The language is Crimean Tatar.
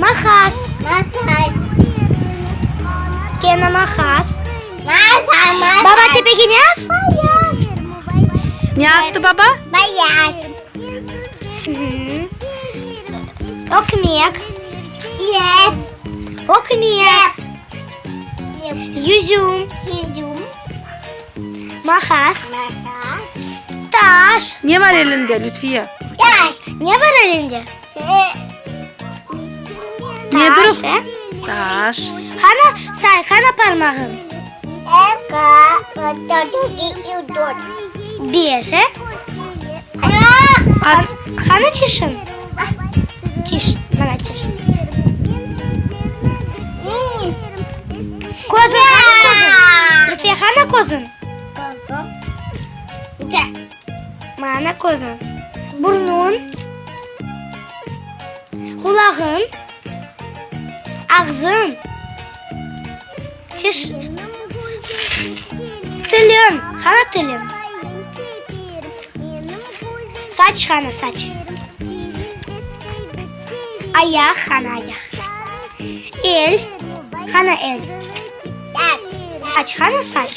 Maqas. Kene maqas. Baba tepege ne astı? Ne astı baba? Ökmek. Ökmek. Yüzüm. Maqas. Taş. Ne var elinde, Lütfiye? Ne var elinde? Ne Taş, durup? e? Taş. Qana, say, qana parmağın? Beş, e? A- Qana tişiñ? Tiş, mana tiş. Közüñ, qana közüñ? Lütfiye, qana közüñ? Mana közüñ. Burnuñ, qulağıñ, ağzıñ, tiş, tiliñ, qana tiliñ? Saç qana, saç? Ayaq qana, ayaq? El qana, el? Saç qana, saç?